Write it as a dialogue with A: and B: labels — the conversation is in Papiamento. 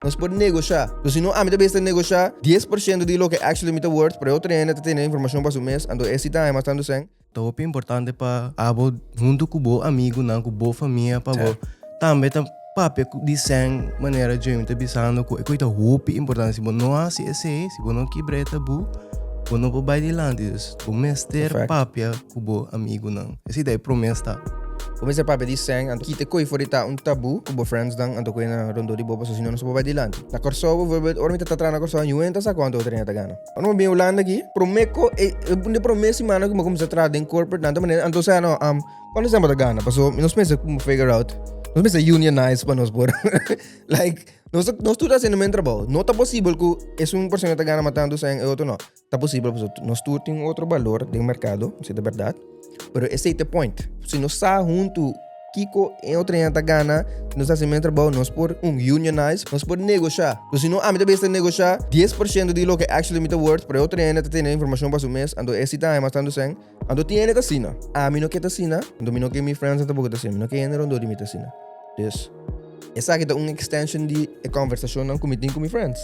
A: Nos por negoshá. So si no ami ta bes ta negoshá 10% di loke actually mi ta worth, pero e otro hende ta tene informashon pa su mes, anto e si ta haña mas tantu sèn.
B: Ta hopi importante pa abo huntu ku bo amigunan, ku bo famia, pa bo tambe ta papia di sèn manera Jamie ta bisando ku e kos ta hopi importante. Si bo no hasi esei, si bo no kibra e tabú, bo no por bai dilanti. Dus bo mester papia ku bo amigunan. Esei ta e promé stap.
A: Bo mester papia di sèn, anto kita koi for di ta un tabú ku bo friendsnan anto ku e na rondó di bo pasobra si no nos no por bai dilanti. Na Kòrsou bijvoorbeeld, ora mi ta traha na Kòrsou, niun hende ta sa kuantu otro hende ta gana. Ora mi bin Hulanda aki, promé ku e un di promé simana ku mi a kuminsá traha den corporate nan ta manera, anto sa no, kuantu sèn bo ta gana? Pasobra nos mester figure out, nos mester unionize pa nos por like nos nos tur ta hasiendo men trabou. No ta posibel ku esun persona ta gana mas tantu sèn e otro no. Ta posibel pasobra nos tur tin otro balor den merkado, si ta bèrdat, pero esei ta e point. Si nos sa huntu kiko e otro hende ta gana, si nos ta hasi men trabou, nos por un unionize, nos por negoshá. So si no ami ta bisa negoshá 10% di loke actually mi ta worth, pero e otro hende ta tene informashon pa su mes, anto e si ta haña mas tantu sèn, anto tin hende ta asina. Ami no ke ta asina, anto mi no ke mi friends tampoko ta asina, mi no ke hende rondó di mi ta asina. Dus, esaki ta un extension di e conversashonnan ku mi tin ku mi friends.